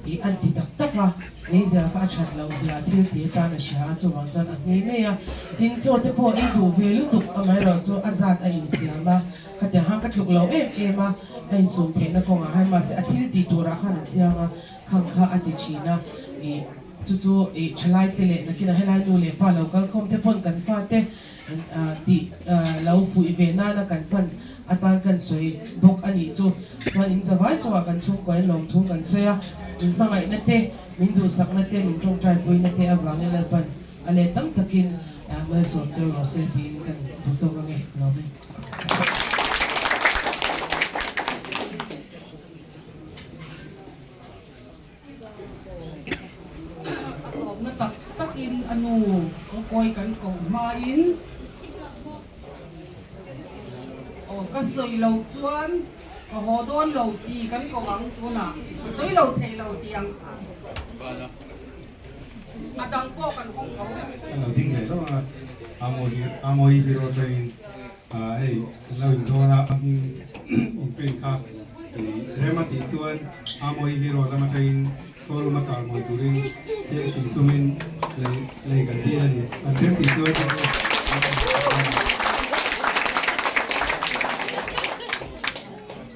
ih an ti tak tak a. Meizial kha a that loh zia thil ti atan a hria a, chuvang chuan a nghei mai a. Tin, chaw te pawh ei duh ve lutuk, amaherawh chu a zat a insiam a, khatiang khan ka tluk lo em em a, a insum theihna kawngah khan mahse a thil tih turah khan a chiang a, khang kha a ti thin a, ih chu chu ih thalai te leh nakinah helai nu leh pa lo kal khawm te pawn kan fate tih lo fuih ve nana kan hman atan kan sawi bawk a nih chu. Chuan in zavai chungah kan chhungkuain lawmthu kan sawi a, min hmangaihna te, min duhsakna te, min tawngtaipui na te avangin Lalpan a let tam takin malsawm cheu rawh se tiin kan duh tawk ange. Lawm e. A tawpna tak takin a nu kawi kan koh hmain aw ka sawi loh chuan ka haw dawn lo ti kan koh ang tunah ka sawi lo thei lo tih ang kha a dang pawh kan hawng tho. Ka lo ding leh deuh a, Amawi hero atangin Hei kan lo indawn a, in paint kha rem a tih chuan Amawi Hero lam atangin showroom a tar mawi turin cheng sing thumin lei kan dil a ni. An rem tih chuan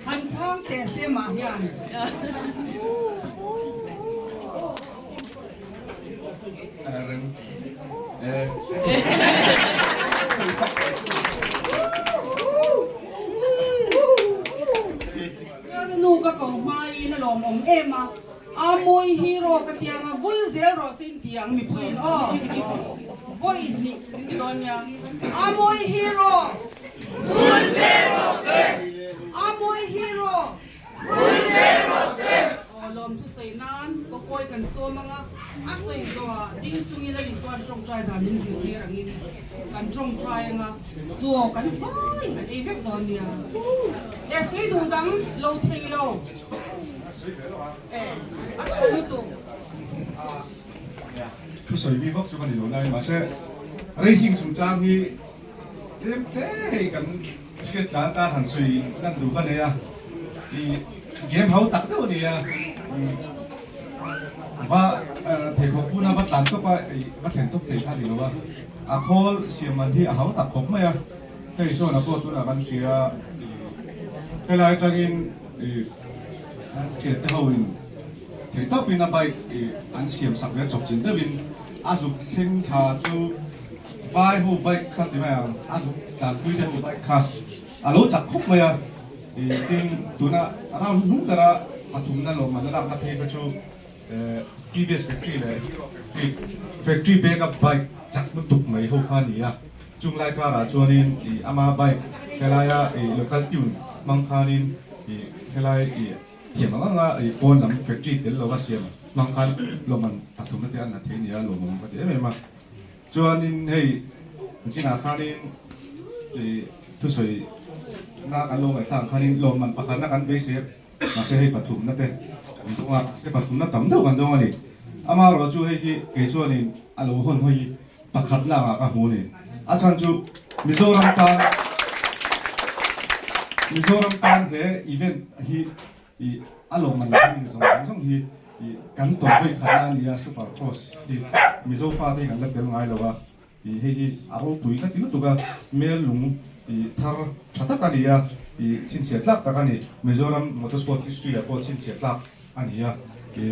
Han chhang teh se mah hian. Chuan a nu ka ko hmaiin a lawmawm em a, a mawi hero ka tiang a vul zel rawh se in ti ang mipuiin aw vawi hnih in ti dawn nia, a mawi hero vul zel rawh se, a mawi hero Vui zel rawh se! Aw lawm chu sawi nan kawkawi kan sawm ang a, a sawi zawhah ding chungin a ni chuan tawngtai dan min zirtir angin kan tawngtai ang a, chaw kan fai kan ei vek dawn nia. E sawi duh dang lo thei lo. E a tha lutuk. Thusawi mi vak chu ka ni lo lai mahse racing chungchang hi tlem te hei kan Hriat tlan tan han sawi lan duh ka nei a, i game ho tak deuh a ni a, va pheikhawk buna va tlan tawp a, i va thlen tawp thei kha a ni lo a, a khawl siam man hi a hau tak khawp mai a, hei sawn a pawh tunah kan hria a, helai atangin i thian te ho in thei tawpin a bike i an siam sak ve a chawp chin deuhin a zuk thleng thla chu. Vai ho bike kha ti mai ang, a zuk tlanpui te ho bike kha a lo chak khawp mai a, tin tuna round hnung bera pathumna lawmman a lakna phei kha chu TVS factory leh Hero factory factory bag a bike chak lutuk mai ho kha a ni a, chung lai karah chuanin ama bike helaia local tune hmang khanin helai Thiam ang anga i pawn lam factory tel lova siam hmang khan lawmman pathumna te an la thei nia lawmawm ka ti em em a. Chuanin hei zinah khanin i thusawi na kan lo ngaihthlak ang khanin lawmman pakhatna kan beisei a, mahse hei pathumna te kan dawng a, mahse pathumna tam deuh kan dawng a ni. Amaherawhchu chu hei hi kei chuanin a lo hawn hawi pakhatna angah ka hmu a ni. A chhan chu Mizoram tan Mizoram tan he event hi i a lawmman leh hming zawng zawng zawng hi i kan tawn vawi khatna a ni a, Super Cross hi Mizo fate hi kan la tel ngai lo a, i hei hi a ropui ka ti lutuk a, mel lung i thar tha tak a ni a, i chhinchhiah tlak tak a ni, Mizoram Motorsport history ah pawh chhinchhiah tlak a ni a, i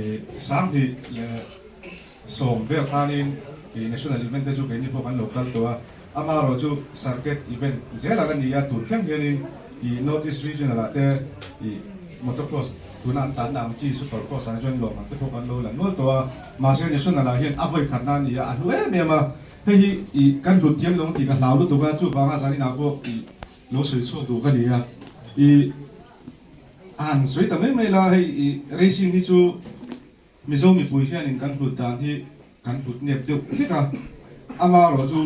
Sanghnih leh Sawm vel khanin ih national event te chu keini pawh kan lo kal tawh a, amaherawh chu circuit event zel a la ni a, tun thleng hianin ih North East Regional ah te ih motocross tuna an tlanna ang chi super cross ah chuan lawm ang te pawh kan lo la nual tawh a, mahse national ah hian a vawi khatna a ni a, a hlu em em a, hei hi ih kan hlut thiam lo ang tih ka hlau lutuk a, chuvanga zaninah pawh ih lo sawi chhuak duh ka ni a, ih a han sawi ta mai mai la hei ih racing hi chu. Mizo mipui hianin kan hlut dan hi kan hlut nep deuh hlek a, amaherawh chu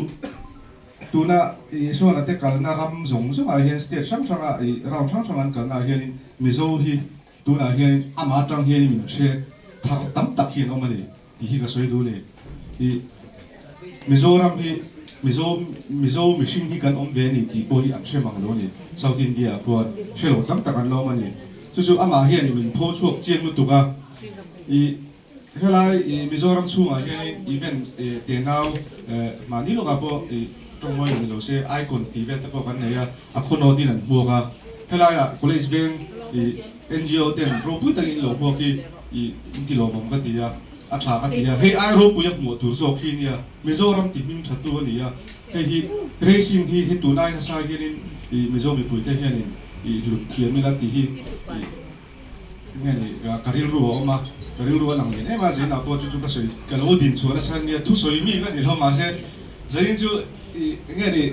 tuna i Suana te kalna ram zawng zawngah hian state hrang hranga i round hrang hrang an kalna ah hianin Mizo hi tunah hianin amah atang hianin min hre thar tam tak hi an awm a ni tih hi ka sawi duh a ni. I Mizoram hi Mizo Mizo mihring hi kan awm ve a ni tih pawh hi an hre mang lo a ni. South India ah khuan hre lo tam tak an lo awm a ni. Chu chu amah hian min tho chhuak chiang lutuk a. I Helai i Mizoram chhungah hianin event tenau mahni lawkah pawh i tawngmawi lo ni lo se icon tih vel te pawh kan nei a, a khawnawt in an hmuak a. Helaiah college veng i NGO ten ropui takin in lo hmuak hi i in ti lawmawm ka ti a, a tha ka ti a. Hei ai ropui a hmuh tur zawk hi nia Mizoram ti hming thatu a ni a. Hei hi racing hi he tunai nasa hianin i Mizo mipuite hianin i hlut thiam ila tih hi i Nge ni, ka rilru a awm a, ka rilru a lang lian em a, Zainah pawh chu chu ka sawi, ka lo din chhuah nasa nia, thusawi mi ka ni lo mahse Zain chu ih nge ni,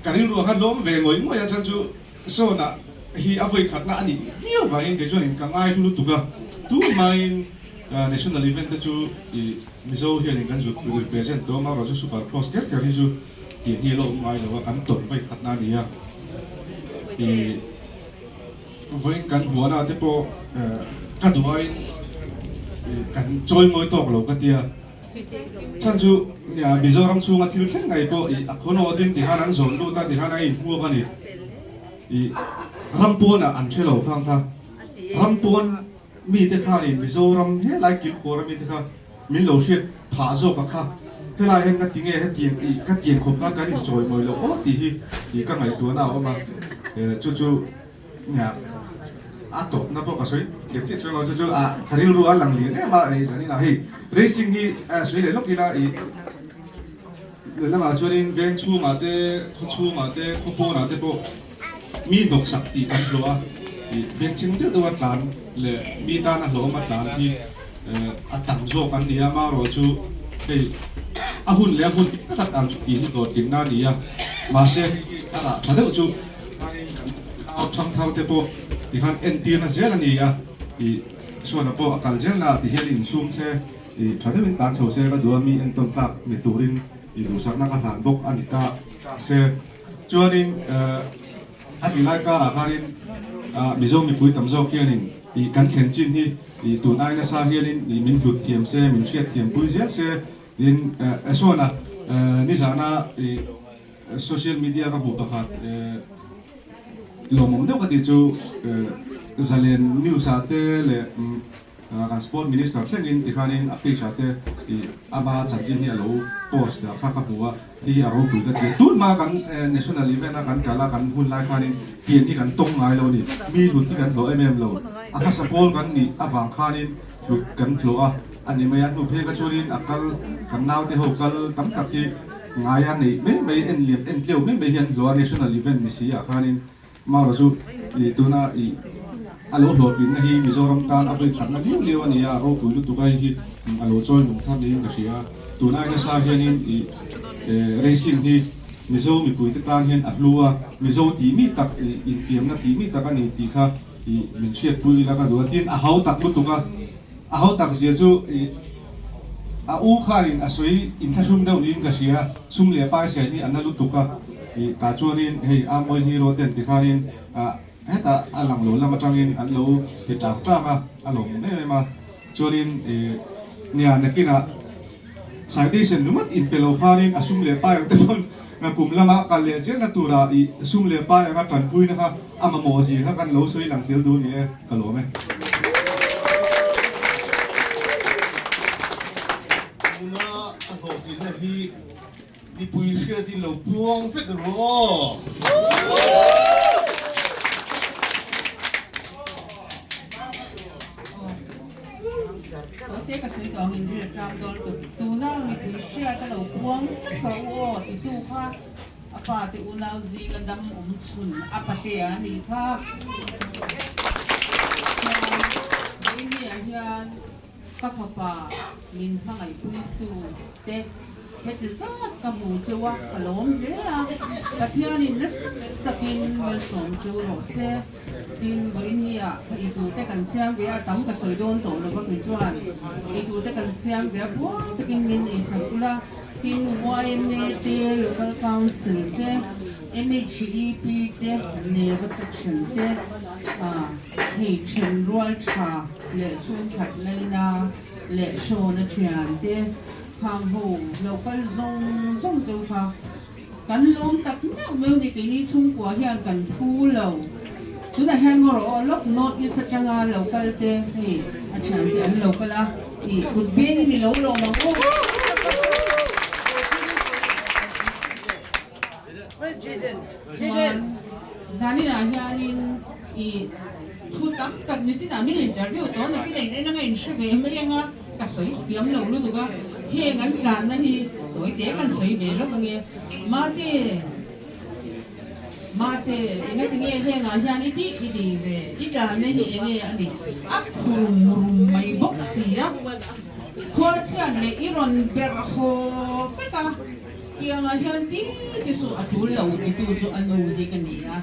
ka rilru a khan lawm ve ngawih ngawih a, chuan chu Sawna hi a vawi khatna a nih viau vangin kei chuanin ka ngai hlu lutuk a, tunhmain National event te chu ih Mizo hianin kan zut represent tawh a, amaherawhchu Super Cross ker ker hi chu tih hi a lo awm ngai lo a, kan tawn vawi khatna a ni a, ih. Vawiin kan huana te pawh ka duh aiin kan chawi mawi tawk lo ka tia. Chhan chu Mizoram chhunga thil thleng ngei pawh a khawnawt in tikhan an zawn lut a tikhan a inhmuak a ni. Ih ram pawnah an hre lo khang kha. Ram pawn mite khanin Mizoram helai kilkhawr a mite kha min lo hriat phah zawk a kha. Helai hian ka ti nge hetiang ih ka tiang khawp khan kan inchawi mawi loh aw tih hi ih ka ngaihtuahna a awm a. Chu chu. Nia, a tawpna pawh ka sawi thiam chiah chuang lo chu chu a ka rilru a lang lian em a hei zanin ah hei racing hi sawi leh lawk ila ih lehlamah chuanin veng chhungah te khaw chhungah te khaw pawnah te pawh mi hnawksak tih kan hlawh a ih veng chhing deuh deuh a tlan leh mi tana hlawhawm a tlan hi a tam zawk an ni a marawh chu hei a hun leh a hmun tak tak ang chu tih hi hlawhtlinna a ni a mahse a rah tha deuh chu. Au thang thar te pawh tikhan entirna zel a ni a, ih Suana pawh a kal zel na ti hian insum se, ih tha deuhin tlan chho se ka duh a, mi entawn tlak ni turin ih duhsakna ka hlan bawk a ni ta se. Chuanin a ti lai karah khanin Mizo mipui tam zawk hianin ih kan thlen chin hi ih tun ai nasa hianin ih min hlut thiam se, min hriat thiam pui zel se tiin Suana nizana ih Social media ka hmuh pakhat lawmawm deuh ka tih chu Zalen news ah te leh kan sport minister thlengin tikhanin a page ah te ama chanchin hi a lo post dah kha ka hmu a, hei hi a ropui ka ti a. Tunhma kan national event a kan kal a kan hun lai khanin pian hi kan tawng ngai lo a ni, mi hlut hi kan hlawh em em lo, a hmasa pawl kan nih avang khanin hlut kan hlawh a a ni mai a, hnu phei kha chuanin a kal kan naute ho kal tam tak hi Ngai a neih mai mai en liam en tleu mai mai hian hlawh a national event ni si ah khanin Maura chu ih tuna ih a lo hlawhtlinna hi Mizoram tan a vawi khatna liau liau a ni a, ropui lutuk a hei hi a lo chawi nung thar niin ka hria a, tuna ai nasa hianin ih racing hi Mizo mipuite tan hian a hlu a, Mizo tih mi tak ih infiamna tih mi tak a ni tih kha ih min hriatpui ila ka duh a, tin a hautak lutuk a. A ho tak zia chu ih a u khain a sawi inthlahrung deuh niin ka hria, sum leh pai sian hi a na lutuk a, ih tah chuanin hei a mawi hero ten tikhanin ah hetah a lang lo lam atangin an lo ti tang tang a, a lawmawm em em a, chuanin ih nia nakinah citation ringawt inpe lo khanin a sum leh pai ang te pawn kum lama kal leh zelna tura ih sum leh pai anga tanpuina kha a mamawh zia kha kan lo sawi lang tel duh ni e, ka lawm e. Tuna a hlawhtlinna hi mipui hriatin lo puang vek ru aw. Tawite ka sawi tawh angin ri a tang dawn lutuk. Tuna mipui hriat a lo puang vek rawh u aw titu kha a pa te unau zinga dam awm chhun a patea a nih kha. Chuan vawinia hian ka fapa min hmangaihpuitu te heti zat ka hmu cheu a, ka lawm hle a. Pathianin nasa takin malsawm cheu rawh se. Tin, vawinia ka eitur te kan siam ve a, tam ka sawi dawn tawh lo va kei chuan eitur te kan siam ve a, buai takin min eisak ula. Tin, yma te, Local Council te, MHEP te, Neva Section te, hei then rual tha leh chhungkhat laina leh hrawna thian te, khang ho local zawng zawng cheu kha kan lawm tak meuh meuh ni keini chhungkua hian kan phu lo. Tunah hian ngaw rawh aw lawk North East atanga local te hei a thian te an lo kal a ih kut beng in i lo lawm ang u. Chuan zaninah hianin ih thu tam tak ni chinah min interview tawh nakin a in en anga in hre ve mai anga ka sawi thiam lo lutuk a heng an tlanna hi tawi te kan sawi ve lawk ange mate Mate, engatinge hengah hian i tih i tih ve? I tlanna hi enge a nih? A khurum rum mai bawk si a. Khualchhiat leh i rawn berh haw vek a, tiangah hian ti ti suh a tul lo titu chu a nu hi ka ni a.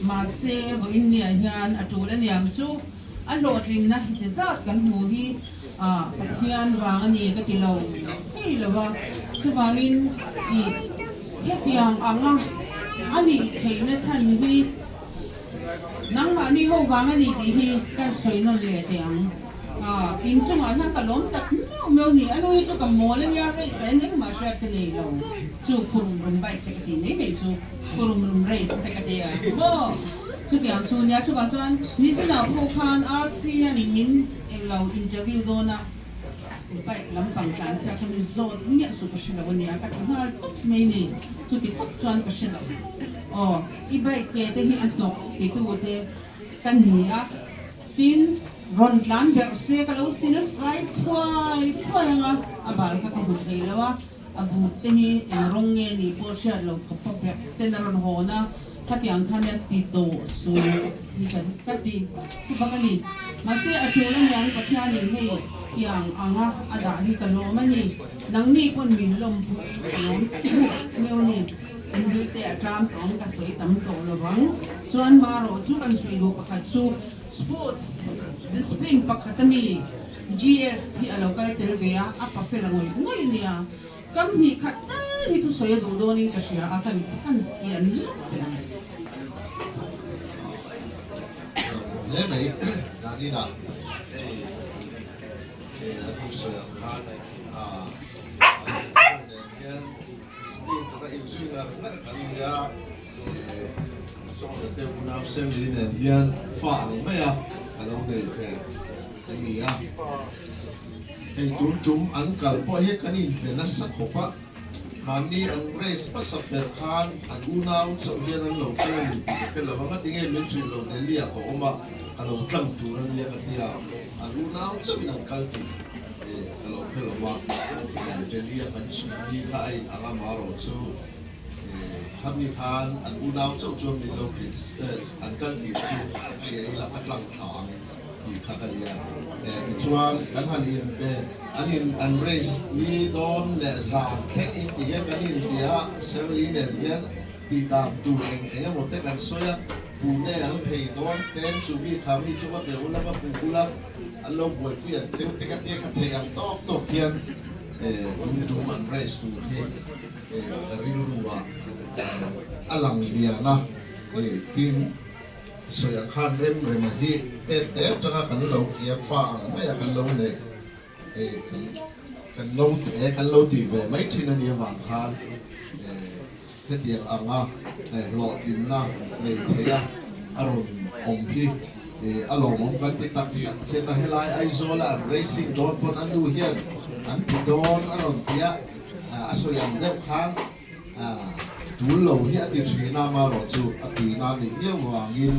Mahse, vawiin niah hian a tul aniang chu a hlawhtlinna heti zat kan hmu hi Pathian vang a ni ka ti lo thei lo a, chuvangin i hetiang anga a nih theihna chhan hi nangmahni ho vang a ni tih hi kan sawi nawn leh teh ang. Inchungah hian ka lawm tak meuh meuh ni, a nu hi chu ka mawl a nia, race ah hian engmah hriat ka nei lo, chu khurum rum bike te ka tih mai mai chu khurum rum race te ka ti a maw, chutiang chu nia, chuvang chuan nichinah pawh khan RC-a'n min. Englo interview dawn a bike lampang tlan sia kha mi zawt miah suh ka hre lo ania ka ti nghal tawp mai ni chuti khawp chuan ka hre lo aw i bike ke te hi a hnawk titu te ka ni a tin rawn tlan berh se ka lo sil fai thuai thuai anga a bal kha ka hmu thei lo a. A but te hi eng rawng nge nih pawh hriat loh khawp a bek ten a rawn hawn a, khatiang khan a ti tawh suh hi kan ka ti fak fak a ni. Mahse a tul aniang Pathianin hei tiang anga a dah hi ka lawm a ni. Nangni pawn min lawmpui ka lawm tak meuh a ni. Inril te a ṭam tawh ang ka sawi tam tawh lovang. Chuan marawh chu kan sawi duh pakhat chu sports discipline pakhat a mi. GS hi a lo kal tel ve a, a pa fel a ngawih ngawih nia. Kam hnih khat tal hi thusawi a duh dawnin ka hria a, kan kan kian lawk teh ang. Hle mai, zaninah hei a thusawi ang khan a nen hian discipline taka inzui ngar ngar kan nia. Sawngte te unau Sally nen hian fa ang maia ka lo nei ve a ni a. Hei tun tum an kal pawh hi kan inve nasa khawp a, mahni an race hmasa ber khan an unau chauh hian an lo kal a ni tih ka hre lo a, ngatinge min hrilh lo Delhi ah ka awm a, ka lo tlang tur a nia ka ti a, an unau chauhin an kal tih ka lo hre lo a, Delhi a kan chhuk ni kha a in ang a marawh chu. Khami khan an unau chauh chuan min lo hrilh an kal tih chu hria ila ka tlang thla ang tih kha ka nia. Tichuan kan han inbe an in an race ni dawn leh zan thleng in ti hian kan inbia a, Shirley nen hian tih dan tur eng eng emaw te kan sawi a, Pune an phei dawn ten chu mi kha mi chu va be ula va hmu ula an lo buaipui an cheu te ka tia ka theih ang tawk tawk hian tum tum an race tur hi Ka rilru ah a lang lian a, tin sawi ang khan rem rema hi tet te atanga kan lo hria fa ang mai a kan lo nei kan lo kan lo tih ve mai thin a nih avang khan hetiang anga hlawhtlinna nei thei a a rawn awm hi a lawmawm kan ti tak zet zet a, helai Aizawl a an racing dawn pawn a nu hian an ti dawn a rawn ti a. A sawi ang deuh khan tul lo hi a ti thin a, amaherawh chu a tuina a nih miau vangin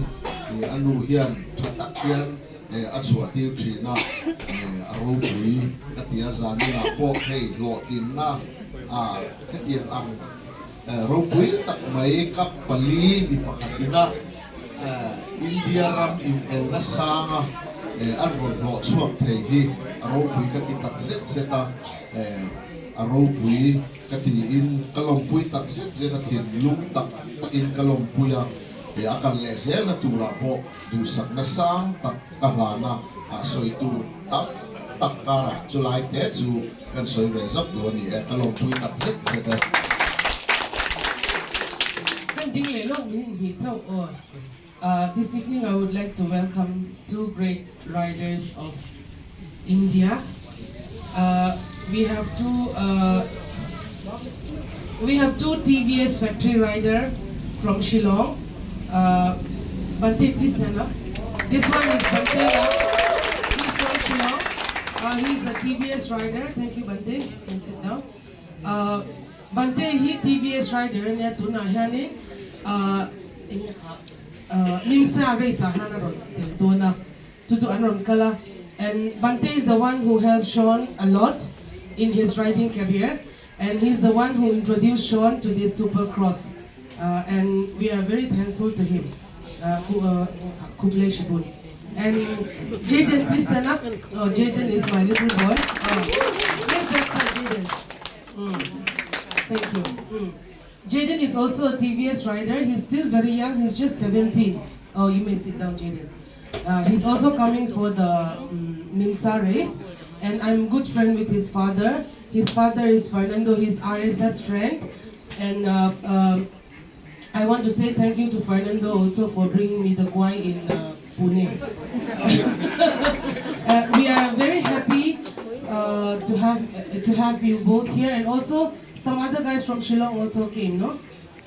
a nu hian tha tak hian a chhuah tir thin a, a ropui ka ti a, zaninah pawh hei hlawhtlinna hetiang ang ropui tak mai cup pali mi pakhatina India ram inelna sanga an rawn hlawh chhuak thei hi a ropui ka ti tak zet zet a. A ropui ka tiin ka lawmpui tak zet zet a, thinlung tak takin ka lawmpui a, a kal leh zelna turah pawh duhsakna sang tak ka hlan a, sawi tur tam tak karah chulai te chu Kan sawi ve zap lo a ni e, ka lawmpui tak zet zet e. Kan ding leh lawk min inhnih chauh aw. This evening I would like to welcome two great riders of India. We have two we have two TVS factory rider from Shillong. Bante please stand up. This one is Bante Lam. He's from Shillong. He's a TVS rider. Thank you Bante. You can sit down. Bante hi TVS rider ania tunah hianin enge kha Nimsa race ah hian a rawn tel dawn a. Chu chu an rawn kal a and Bante is the one who helped Sean a lot in his riding career and he is the one who introduced Sean to this super cross and we are very thankful to him Kublai Shibun and Jayden please stand up oh Jayden is my little boy please stand up Jayden thank you Jayden is also a TVS rider he's still very young he's just 17 oh you may sit down Jayden He's also coming for the Nimsa race and I'm good friend with his father. His father is Fernando, his RSS friend and I want to say thank you to Fernando also for bringing me the guai in Pune. We are very happy to have to have you both here and also some other guys from Shillong also came, no?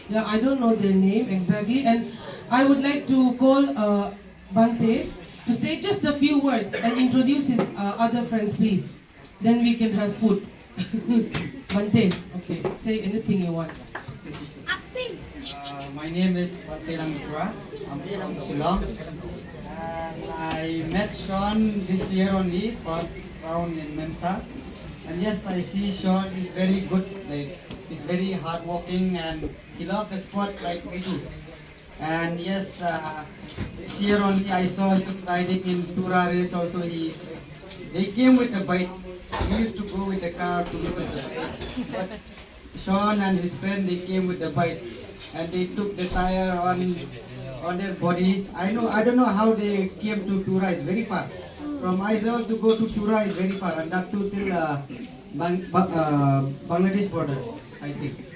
Yeah, I don't know their name exactly and I would like to call Bante to say just a few words and introduce his other friends please. Then we can have food. Bante, okay, say anything you want. My name is Bante Langkura. I'm from Shillong. And I met Sean this year only, first round in Memsa. And yes, I see Sean is very good, like he's very hardworking and he loves the sports like we do. And yes, this year only I saw him riding in Tura race also. He they came with a bike. He used to go with the car to look at the bike. But Sean and his friend, they came with the bike and they took the tire on on their body. I know I don't know how they came to Tura. It's very far. From Aizawl to go to Tura is very far, and that too till Bang, Bangladesh border, I think.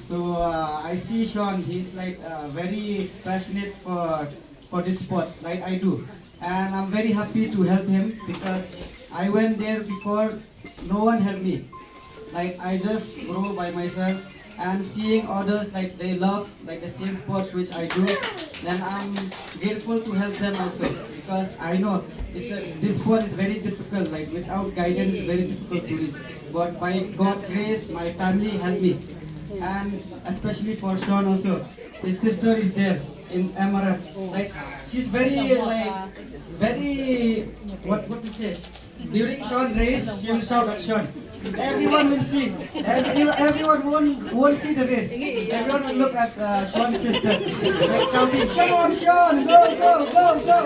So I see Sean, he's like very passionate for for this sports, like I do. And I'm very happy to help him because I went there before, no one helped me. Like I just grow by myself and seeing others like they love like the same sports which I do, then I'm grateful to help them also because I know it's a, this sport is very difficult, like without guidance very difficult to reach. But by God's grace, my family helped me. And especially for Sean also, his sister is there in MRF. Like she's very like very what what to say? During Sean race, she will shout at Sean. Everyone will see. Every, everyone won't won't see the race. Everyone will look at Sean's sister, like shouting, "Sean, Sean, go, go, go, go!"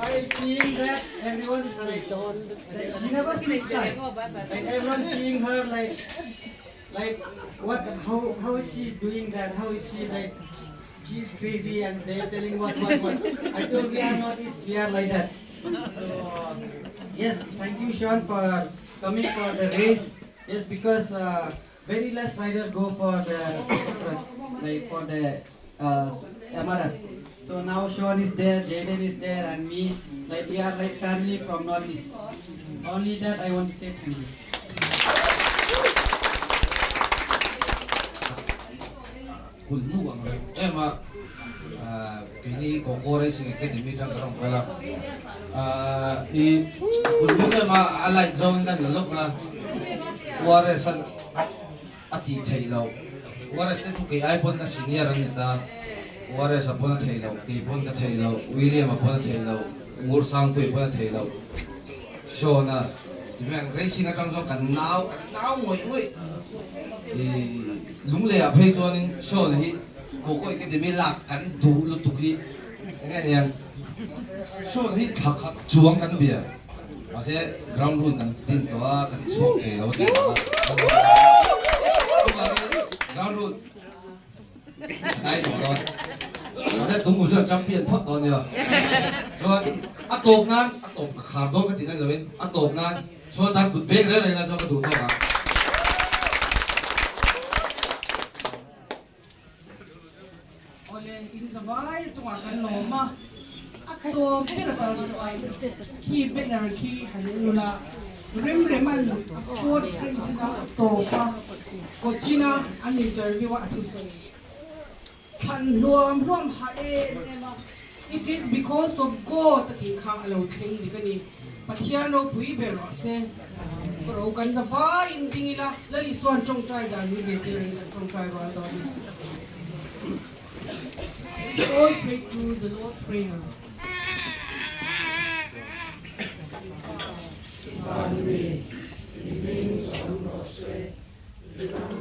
By seeing that, everyone is like, she never feels shy. Like everyone seeing her like like what how how is she doing that? How is she like she's crazy and they're telling what what what. I told we are not is we are like that. So yes, thank you Sean for coming for the race. Yes, because very less riders go for the race, like for the MRF. So now Sean is there, Jaden is there, and me. Like we are like family from Northeast. Only that I want to say thank you. Kulh nu ang reng em a, keini Koko Racing Academy atang ka rawn kal a, i kulh nu em a, a light zawngin kan la lawk a, ORS an a tih theih loh, ORS te chu kei ai pawn a senior an ni ta, ORS a pawn a theih loh, kei pawn ka theih loh, William a pawn a theih loh, Ngursangpuia pawn a theih loh, Sean a tihian racing atang chuan kan nau kan nau ngawih ngawih i lunglei ah phei chuanin Sean hi Koko Academy lak kan duh lutuk hi eng nge niang Sean hi thla khat chuang kan bia mahse ground rule kan din tawh a kan chhuak thei lo a tih vang a chuvangin ground rule Nai tawh dawn. Mahse tungkum chuan champion phawt dawn nia. Chuan a tawp nan, a tawp ka khar dawn ka tih nan loin a tawp nan. Chuan tan kut bek reng reng ila chuan ka duh tawk ang. Awle, in zavai chungah kan lawm a, a tawp ber atan chuan khi banner khi han en ula, Remrema'n a fourth place na a tawp a, Cochin-a an interview a a thusawi thlan hluam hluam ha em em a, It is because of God a tih kha a lo thleng dik a ni. Pathian ropui ber rawh se. Ro kan zavai in ding ila, Lal Isua'n tawngtai dan min zirtir in kan tawngtai rual dawn a ni. Let's all pray to the Lord's Prayer. Vanmi, i hming chawm rawh se, i ram